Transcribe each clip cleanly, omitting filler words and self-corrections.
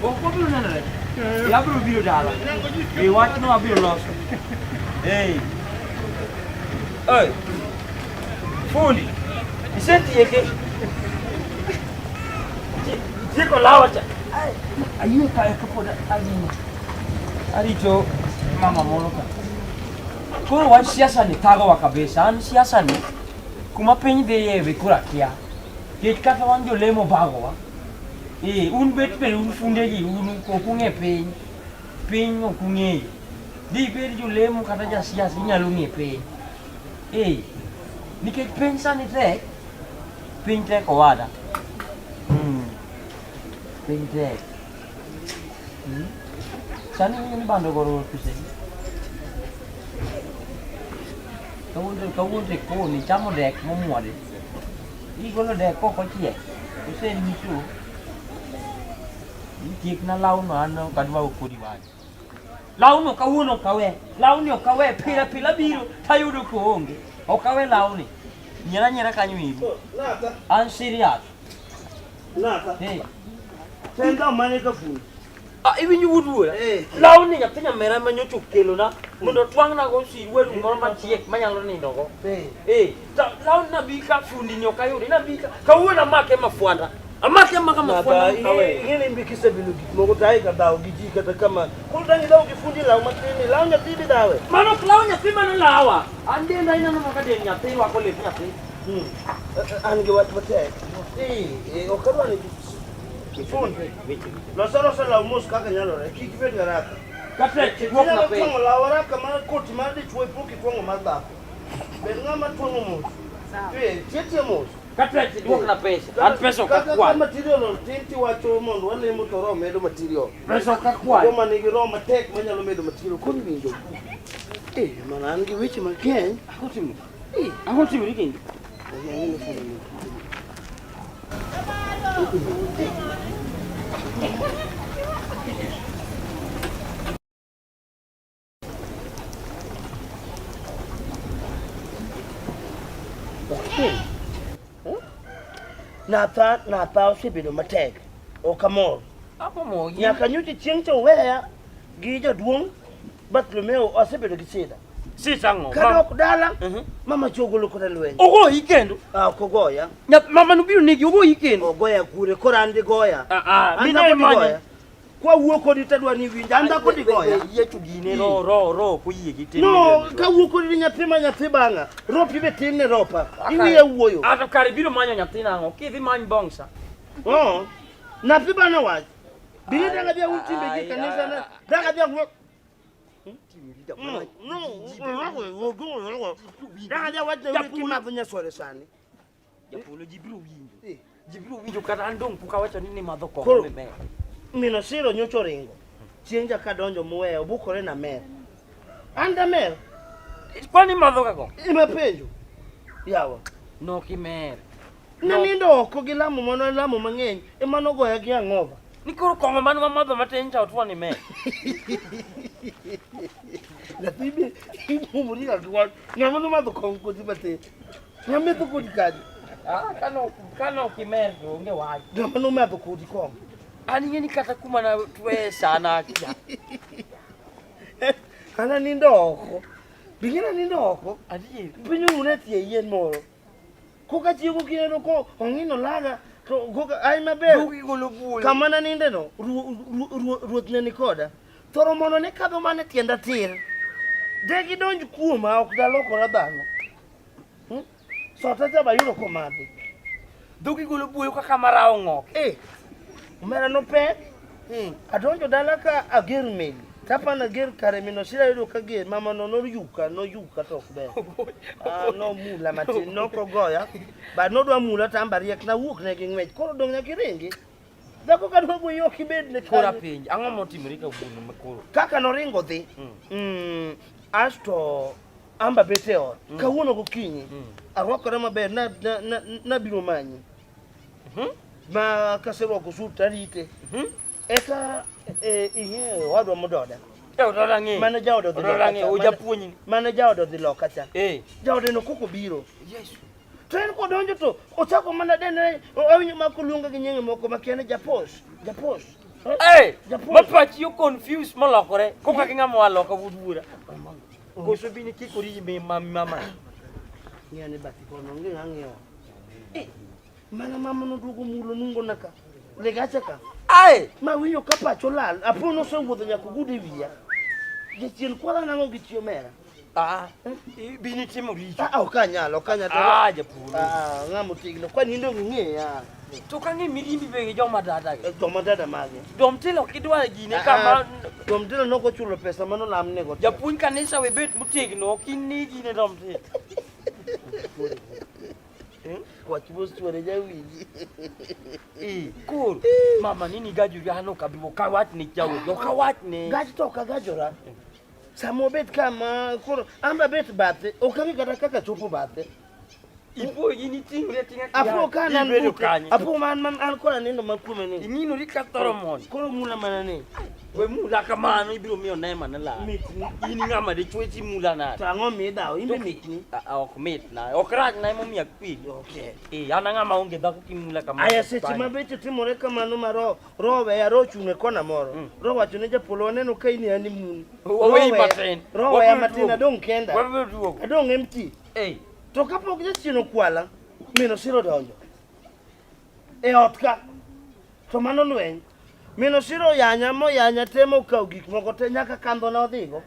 Ok wabiro nenore. Eh, abiro biro dala. Eh, wachno abiro loso. Eh. Oi. Fundi. Isetieke. Tieko lawa cha. Ayie kae kapod aneno. Arito mama moro ka. Koro wach siasa ni thagowa kabisa. An siasa ni kuma piny dhiye be koro akia. Nikech kata wan jolemo bagowa. Eh, un bet be un fundegi, un ok ung'e piny. Piny ok ung'eyo. Di bed jolemo kata jasiasa inyalo ng'e piny. Eh, nikech piny sani tek. Piny tek owada. Piny tek. Sani ing'e ni bando ogoro pesa adi? Kawuono kawuono to ikoni ichamo dek momwodi. Igolo dek kok ochiek. Osenyiso ni tiekna lawno an ok adwa kodi wach. Lawno kawuono ok awe. Lawni ok awe. Pile pile abiro tayudo koonge. Ok awe lawni. Nyiera nyiera kanyo iru. An serious. Nata. Hey. Tenda mane ka fundi. Ah, iwinjo wuod wuora? Eh. Lawni nyathi nyamera ma nyocha okelona mondo otwang'nago siruaru moro machiek manyalo nindogo. Eh. Eh, ta lawni nabi ka fundi ni ok ayude, nabi ka kawuono amake mafwanda. Amake amaka mafwanda Nata, kawe. ing'e ni kisebilo gik moko to ae ka dhawo gi ji kata kama. Koro dang' idhaw gi fundi law matin ni law nyathi idhi dhawe. Mano ok law nyathi mano lawa. An denda ineno maka dend nyathi rwako lep nyathi. An gi wach matek. Eh, eh, ok adwa ni fundi. Los alosa law mos kaka nyalore, kik ibed haraka. Kata duok na Inyalo pesa. twang'o law haraka mar koti mar dichuo ipok itwang'o mar dhako. Bed ng'ama twang'o mos. Eh, tie tie mos. Kata duok na pesa. An pesa ok Kaka ka akwayo. material otin tiwacho mondo walemo to roho medo material. Pesa ok akwayo. Joma nigi roho matek manyalo medo material koro iwinjo. Eh, mana an gi weche mang'eny. Ang'o timore? Eh, ang'o timore kendo? Natha natha osebedo matek. Ok amor. Ang'o mo? Nyaka nyocha chieng' cha oweya gi jaduong' Bartolomeo asebedo gi shida. Sisa ang'o? Kadok dala, Mhm. mama cha ogolo koda lweny. Ogoyi kendo. Ah, ok ogoya. Mama nobiro negi ogoyi kendo. Ogoya kure, koro an digoya. Ah, ah, An mine dhako manye. digoya. Kwa wuo kodi tadwa ni winja, an dhako digoya. Yiecho gine ro ro ro ok oyie gi tim. No, ka wuo kodi ni nyathi ma nyathi bang'a. Ropi be tin ne ropa. Iwiya wuoyo. Ah, to kare biro manyo nyathi nang'o? Kidhi many bongsa. Oh. Nyathi bana wach. Bini danga dia un timbe gi kanisa na. Danga dia wuo. No, danga dia wach ne kimadho nyasore sani. Japolo ji biro winjo. Ji biro winjo kata an dong' pok awacho ni nimadho kong'o Koro- mimer. Min Osiro nyocha oringo. Chieng' ja kadonjo muweyo obukore na mer. An damer. Kwani imadho ga kong'o? Ema penjo. Yawa. Nok imer. Nanindo oko gi lamo mano lamo mang'eny ema nogoya gi ang'ova. Ni koro kong'o mane wamadho matin cha otwo ni mer. Nyathi be imumori ga gi wach. Ng'ama nomadho kong'o kodi matin. Ng'ama metho kodi kadi. Ah, kano kano ok imer to onge wach. Ng'ama nomadho kodi kong'o. An ing'e ni kata kuma na twe sana akia. An anindo oko. Bing'e nanindo oko. Adier. Piny orune e tie yien moro. Koka chiew gokineno ko ong'ino laga to koka ai maber. Dugi golo buoyo. Kama naninde no, ruoth ne ni koda. Thoro mono ne kadho mana e tienda tir. De gidonj kuoma ok dalokora dhano. Sota cha bayudo komadhi. Dhogi golo buoyo kaka marawo ng'ok. Eh, omera nopek. Adonjo dala ka ager meli. Tapana ager kare min osira yudo ka ger. Mama no noyuka, noyuka to ok ber. Ah, nomula matin, nokogoya. Ba nodwa mula to amba riek nawuok ne gi ng'wech. Koro dong' nyaka iringi. Dhako ka dwa goyi ok ibed ne Koro kanyo. apenji, ang'o motimore kawuono ma koro? Kaka noringo dhi. Asto amba bet e ot. Kawuono gokinyi. Arwakora maber na, na, na, nabiro manyi. Ma kaserwako sut tarite. Eka ing'eyo owadwa mododa. Eh, ododa ng'eyo. Mane jaode odhi Ododa loka ng'eyo, cha. ojapuonj ni. Mane jaode odhi loka cha. Eh. Jaode no koko biro. Yesu. To en kodonjo to ochako mana denre awinjo ma koluonga gi nyinge moko makia ni japos, japos. Eh, Japos. ma pachi o confuse molokore. Koka gi ng'ama waloka wuod wuora. Koso bini kikori gi mama. Ng'iyo ni bathi kono onge ng'a ng'iyo. Eh, mana mama noduogo mulo nungona ka. Legacha ka. Ai! Ma winjo ka pacho lal, apo nosewuotho nyaka ogudo e wiya. Jachien kwala nang'o gi chi omera? Ah, bini timo richo. Ah, ok anyal, ok anyal. Ah, japur. Ah, ng'ama otegno. Kwani in dong' ing'eya. To ka ng'e mirimbi be gi joma dada gi. Eh, Joma dada mage. Domtilo ok idwar gine Ah, kama Domtilo nok ochulo pesa manolamnego. te. japuonj kanisa we bet motegno ok in ni gine domtilo. Wach mos chwore jawinji. Eh, koro mama nini gajori an ok abi ok awachne jaodi ok awachne. Gach to ok agajora. Sama obet kama koro an be abet bathe, ok ang'e kata kaka chopo bathe. Ipo in iting'ri ating'a Apo ka an ibedo bute, kanye. apo man man an koro anindo ma kuome ni. Ing'inori ka Solomon. Koro mula mana ni. We mula kamano ibiro miyo nema ne lal. Mitni. In ng'ama dichwo timula nade? To ang'o midawo? In be mitni. Ah, ah, ok mitna. Ok rach na emomiyo akwedi. Okay. Eh, an ang'ama onge dhako kimula kamano. Aya seche ma beche timore kamano ma ro ro weya ro chung' e kona moro. Ro wacho ne japolo waneno ka in e honeymoon. Ro Waweyi weya- matin. Ro weya Wabiro matin duogo. adong' kenda. Wabiro duogo. Adong' empty. Eh, To kapok jachien okwala, min Osiro donjo e ot ka. To mano lweny. Min Osiro oyanya moyanya te mokawo gik moko te nyaka kandho ne odhigo.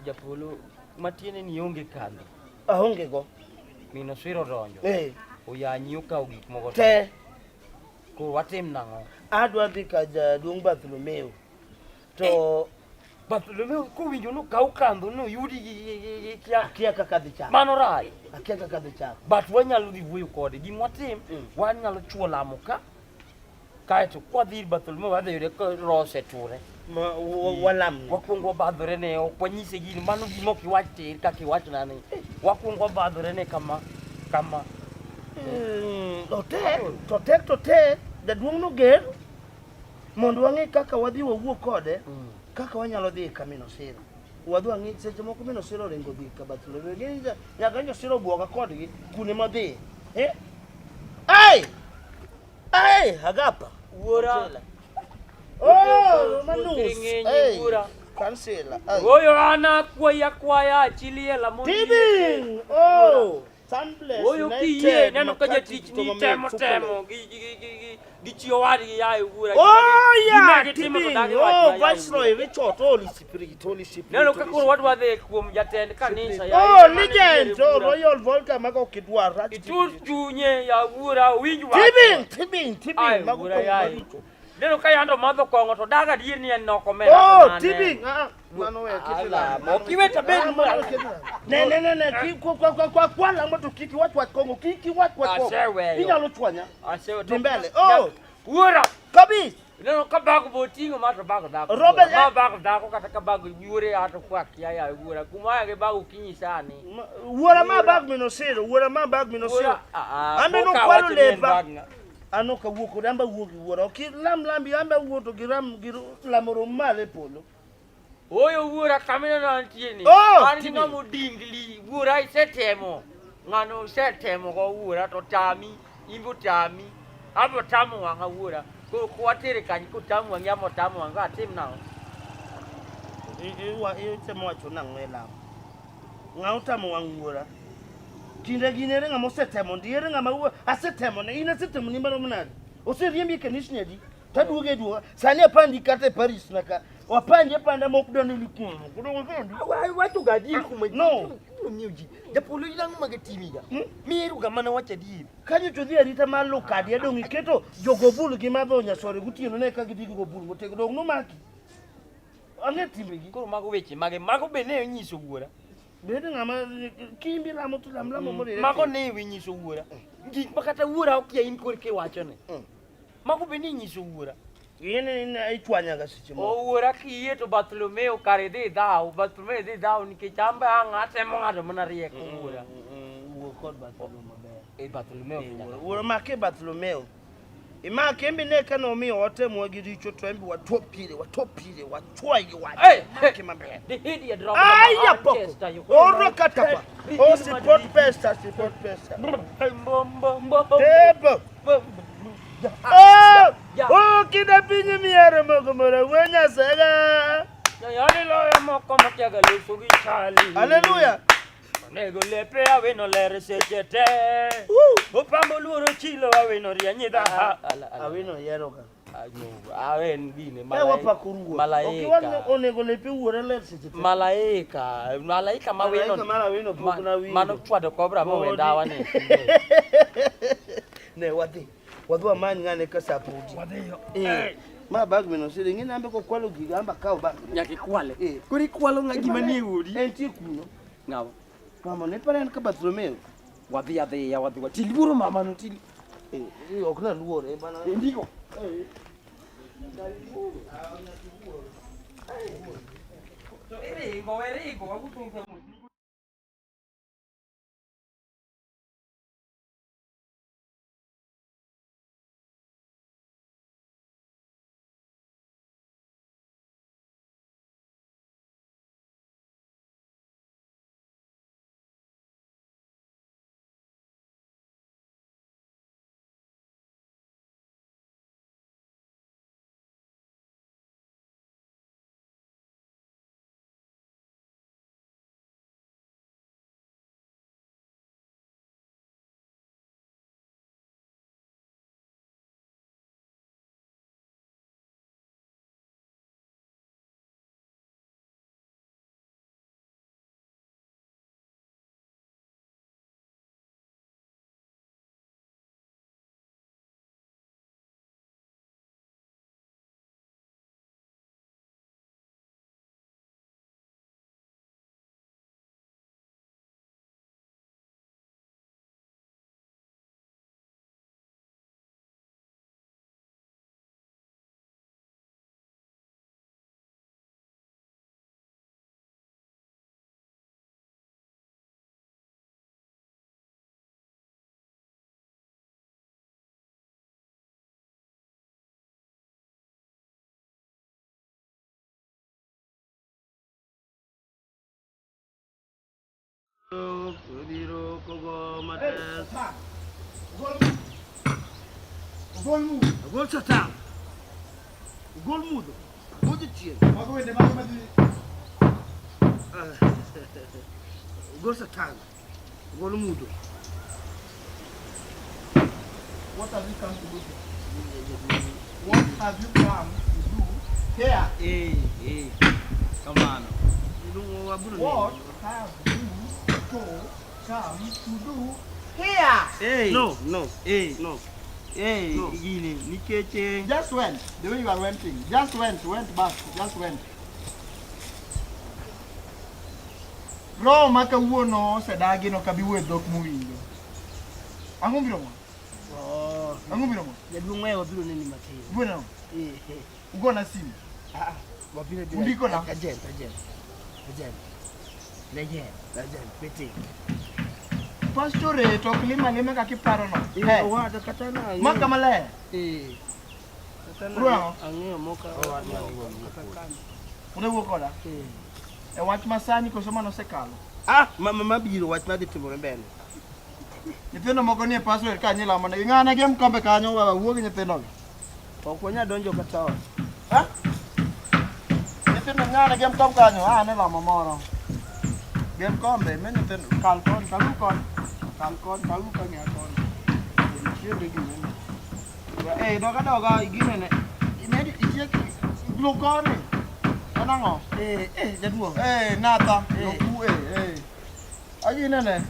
japolo matiende ni onge kandho. Aonge go. Min Osiro donjo. Eh, Oyanyi okawo gik moko te. Koro watim nang'o? Adwa dhi ka jaduong' Bartholomeo. To Bartholomeo kowinjo nokaw kandho noyudi gi kia. akia kaka dhi chako. Mano rach. Akia kaka dhi chako. But wanyalo dhi wuoyo kode. Gima watim, wanyalo chuo lamo ka. Kaeto kwadhi ir Bartholomeo wadhi yude ka roho oseture. Ma walamne. Wakwongo wabadhore ne ok wanyise gini mano gima ok iwach tir kaka iwachona ni. Wakwongo wabadhore ne kama kama. Otek, to tek to tek, jaduong' noger mondo wang'e kaka wadhi wawuo kode, kaka wanyalo dhi ka min Osiro. Wadhi wang'i seche moko min Osiro oringo dhi ka Bartholomeo. Gin nyaka nyo Osiro obwoga kodgi kune modhi. Eh? Ai! Ai, agapa. Wuora. Oh, Romanus. Ng'eny, Hey, wuora. Kansela. Ai. Oyo an akwayi akwaya chiliela mondo iyie. Tibing! Oh! Sunbless. Oyo kiyie neno ka jatich ni temo temo gi chi owadgi yaye wuora. Oh yeah, Gima gitimo to Tibing. dagi wach Oh, ma yaye Viceroy Richard, Holy Spirit, Holy Spirit. Neno ka Holy koro wadwa dhi kuom jatend kanisa yaye. Oh, mano legend! nitiere Oh, wuora. Royal Volta mago ok idwar. Rach Itur chunye ya wuora owinj wach. Tibing, tibing, Ai, tibing. Mago wuora kong'o yaye. maricho. Neno ka yando madho kong'o to dag adier ni en nok omera. Oh, tibing. Ah, mano we kete Ala, lamo. ok iwe to bed Ah, mano we kete lamo. Ne, ne, ne, ne, ki kwa kwa kwa kwa kwa lamo to kik iwach wach kong'o, kik iwach wach kong'o. Aseweyo. Inyalo chwanya. Asewe Dhi mbele. Oh. Wuora. Kabis. Neno ka bag boting'o ma to bag dhako. Robert, Ma bag dhako kata ka bag yuore ato kwa kia ya wuora. Kuma ya gi bag okinyi sani. Wuora ma bag min Osiro, wuora ma bag min Osiro. Wuora, ah, ah, Ambe pok nokwalo awacho ni en lepa. bag ng'a. An ok awuok kode, amba wuok gi wuora. Ok lam lambi, amba wuok to giram gi lamo rom malo e polo. Oyo wuora kamino antie ni. Oh, An gi Timi. ng'ama odingli. Wuora isetemo. Ng'ano osetemo go wuora to tami. In be otami. Abo tamo wang'a wuora. Koro kwatere kanyo kotamo wang'i amo tamo wang'a atim nang'o? Itemo wacho nang'o e lamo? Ng'a otamo wang' wuora? Kinde gin ere ng'ama osetemo ndi ere ng'ama asetemo ne in asetemo ni marom nade? Oseriembi e kanisni adi? Taduogo e duoga. Sani apandi kata e Paris na ka. Wapanje panda mok dani likuno. Kudo kendi. Wacho ga adier kuma No. Ibiro miyo ji. Japolo ilang'o maga timiga. Miero ga mana wacho adier. Kanyo to dhi arita mar Lukadi adong' iketo jogo bul gi madho nyasore gotieno ne ka gidhi gigo bul motegno dong' nomaki. Ang'e timbegi. Koro mago weche mage mago be ne onyiso wuora. Bed ng'ama kimbi lamo to lam lamo morire. Mago ne inyiso wuora. Gik ma kata wuora okia in koro kiwachone. Mago be ne inyiso wuora. In in ichwanyaga seche moko. Owuora kiyie to Bartholomeo kare dhi dhaw, Bartholomeo dhi dhaw nikech an be ang' atemo ng'ado mana rieko wuora. Wuo kod Bartholomeo maber. Eh Bartholomeo ok nyaka. Wuoro make Bartholomeo. Imake embe ne ka nomiyo watemwa gi richo to embe watopire watopire wachwaye gi wach. Hey, Make maber. The idiot robbed Aya poko. Manchester United. Oro katapa. O support pesa support pesa. Mbo, mbo, mbo, Tebo. mbo, Oh! ya. Oh, kida piny miero moko moro wuo Nyasaye. Yali loyo moko makiaga loso gi chali. Hallelujah. Onego lepe awino ler seche te. Opambo luoro chilo awino rieny dha. Awino yiero ka. Awen gine Eh wapako ruoth. Ok iwach ni onego lepe wuore ler seche te. Malaika, malaika ma wino. Malaika mar awino pok nawinjo. Mano chwado kobra mowe Podi. ndawa ni. Ne wadhi. Wadhi wamany ng'ane ka sa podi. Wadhiyo. Eh. Ma bag mino siri ng'e nambe kokwalo giga amba kaw bag. Nyaka ikwale. Eh. Koro ikwalo ng'a gima nie odi. Entie kuno. Ng'awa. Mama ne pare en ka Bartholomeo. Wadhi adhiya wadhi wa. Tiluoro mama no til. Eh, ok naluore mana. Ndiko. To iringo, iringo, wakutunga. Obiro kogo matek. Ogol mudho. Ogol satan. Ogol mudho. Ogol jachien. Mago wende mago madhi. Ogol satan. Ogol mudho. What have you come to do here? What have you come to do here? Eh, eh. Kamano. Iluongo wabiro What have you to come to do here? Eh. No, no, Eh. no. Eh, No. gini nikech eh, Just went. The way you are wenting. Just went, went back. Just went. Roho ma kawuono osedagi no kabi wuoyo e dhok mowinjo. Ang'o biro mo? Oh, Ang'o biro mo? jaduong' wewe wabiro neni matin. Wuoyo nang'o? Eh, eh. Ugona simu. Ah, ah, wabiro biro. Undiko na? Agent, agent. Agent. Legend, legend, pity. Pastor to ok lim alima kaka iparo no. Eh, Eh, owada kata na. Ma kama ler. Eh. Kata na. Ruang'o? Ang'eyo moka. Kata kanyo. Une wuok koda? Eh. E wach masani koso manosekalo? Ah, mama mabiro wach madhi timore mbele. Nyithindo moko nie password ka nyilamo negi. Ng'ane gi mkombe kanyo wewe wuo gi nyithindo gi. Ok wanyal donjo kata ot. Ha? Nyithindo ng'ane gi mkombe kanyo, ah ne lamo moro. Gi mkombe me nyithindo kal kon, kalu kon. Kal kon, kalu ka ng'a kon. Chiende gi nene. Eh, doga doga igine ne. Imedi itiek lu koni. En ang'o? Eh, eh, jaduong'. Eh, natha, Eh. loku eh, eh. Aginene.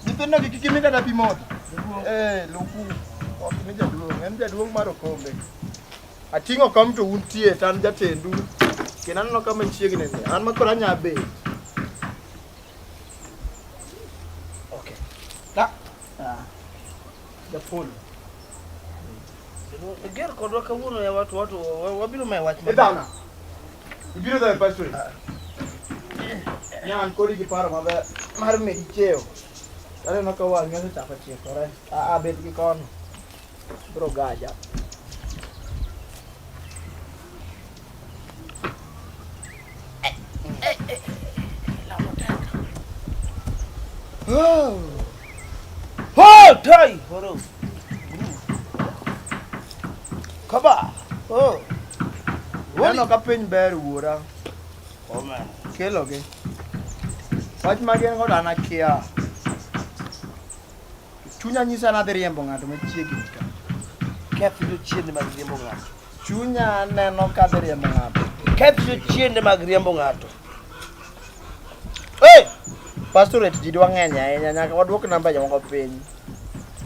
Nyithindo gi kik imi kata pi modho. Eh, loku. Ok ni jaduong', en jaduong' mar okombe. Ating'o kom to untie to an jatendu. Kendo aneno ka machiegni ni. An ma koro anya bet. Okay. Da. Ah. Japolo. Jaduong', Ger kodwa kawuono ya watu watu wabiro mayo wach E dhana. Ibiro dho e pastor. Nyan kodi gi paro maber mar medi chiewo. Aneno ka wang'i osechako chikore. Aa, bed gi kono. Biro gaja. Oh. Ho, tai, horo. Kaba. Oh. Aneno ka piny ber wuora. Omera. Kelogi. Wach ma gin go to an akia. Chunya nyisa ni adhi riembo ng'ato machiegni ka. Keth jochiende mag riembo ng'ato. Chunya neno ka adhi riembo ng'ato. Keth jochiende mag riembo ng'ato. Hey! Pastorate ji dwa ng'eny ahinya nyaka waduok namba jomoko piny.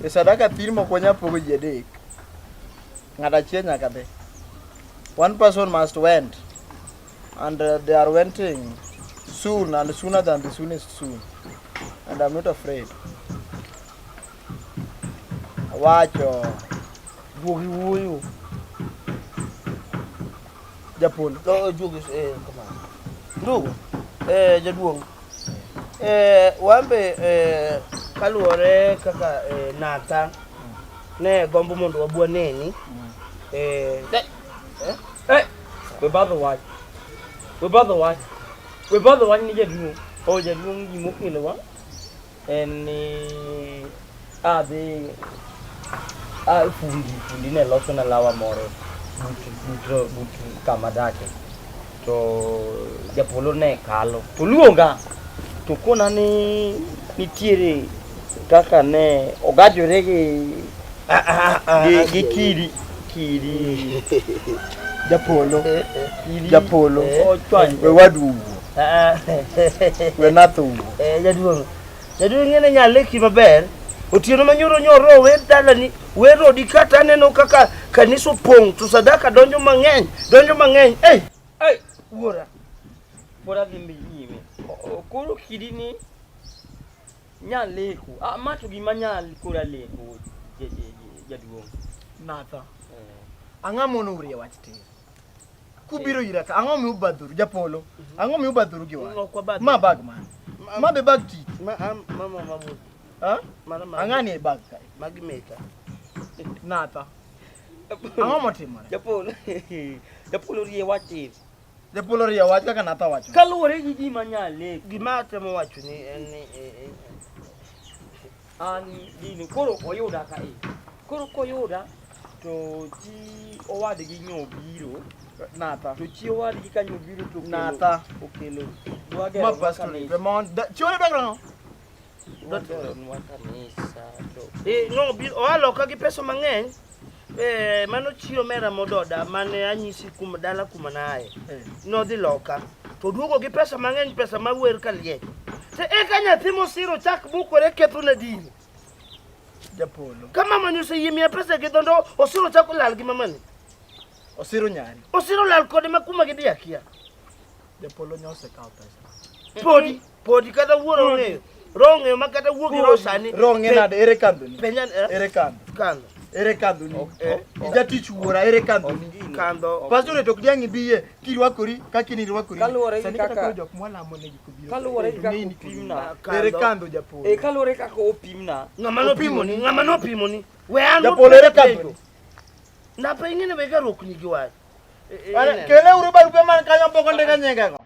E sadaka thin mok wanyal pogo ji adek. Ng'ato achiel nyaka dhi. One person must went. And they are wenting soon and sooner than the soonest soon. And I'm not afraid. Awacho Juogi wuoyo. japolo. No, juogi kamano. Ndugu, jaduong'. Wambe kaluwore kaka Natha ne gombo mondo wabwa neni. We badho wach. We badho wach. We badho wach ni jaduong'. O jaduong' gimokelowa en ni adhi a fundi fundi ne loso na lawa moro but but but kama dake to japolo ne kalo to luonga to kona ni nitiere kaka ne ogajore gi gi kidi kidi Japolo. kidi Japolo. ochwany We wadu wuo. We natho wuo. Jaduong'. Jaduong' ng'ene nyaleki maber. Otieno manyoro nyoro wer dalani, wer odi kata aneno kaka kanisa opong' to sadaka donjo mang'eny, donjo mang'eny. Ei, Ei, wuora. pod adhi nyime. Koro kidi ni nyaleko. Ah, ma to gima nyal koro aleko jaduong'. Natha. Ang'o mono urie wach tir? Kubiro ira ka, ang'o miyo ubadhoru japolo? Ang'o miyo ubadhoru gi wach? Ok wabadhre. Ma bag man. Ma be bag tich. Ma mama mama. Ha? Mana ma. Ang'ani e bag kae. Magi meka. Natha. Ang'o motimore? Japolo. Japolo rie wach tir. Japolo rie wach kaka Natha wacho. Kaluwore gi gima nyaleko. Gima atemo wacho ni en ni An gini koro oyuda ka e. Koro koyuda to chi owadgi nyobiro. Natha. To chi owadgi ka nyobiro to okelo- Natha. okelo. Ma Dwagero pastor. kanisa. Mon. Chiwore dwaro ang'o? Dwageronwa kanisa to No, oa loka gi pesa mang'eny. Mano chi omera mododa mane anyisi kum dala kuma naaye. Nodhi loka. To duogo gi pesa mang'eny, pesa mawer ka liech. To eka nyathi mosiro chak bukore ketho na dini. Japolo. Ka mama ni oseyie miya pesa gi dhondo, osiro chako lal gi mamani. Osiro nyari. Osiro lal kode ma kuma gidhi akia. Japolo nyo osekawo pesa. Podi, podi kata wuoro ong'eyo. Roho ong'eyo ma kata wuo gi roho sani. Roho ng'e nade ere kandhoni? Penja Ere kandho? kandho. Ere kandhoni? Ijatich wuora ere kandhoni? Kandho. Pastor to ok diang' ibiye kirwakori kaka in irwakori. Kaluwore gi Sani kata kaka- koro jok mwalamo negi kobiro. Kaluwore gi kaka Ng'eni opimna. Ere kandho japolo? Kaluwore kaka opimna. Ng'ama nopimoni, ng'ama nopimoni. We an Japolo ere kandhoni? Napa ing'e ni wega rokni gi wach. Kele uru barupe man kanyo pok ondika nyingego.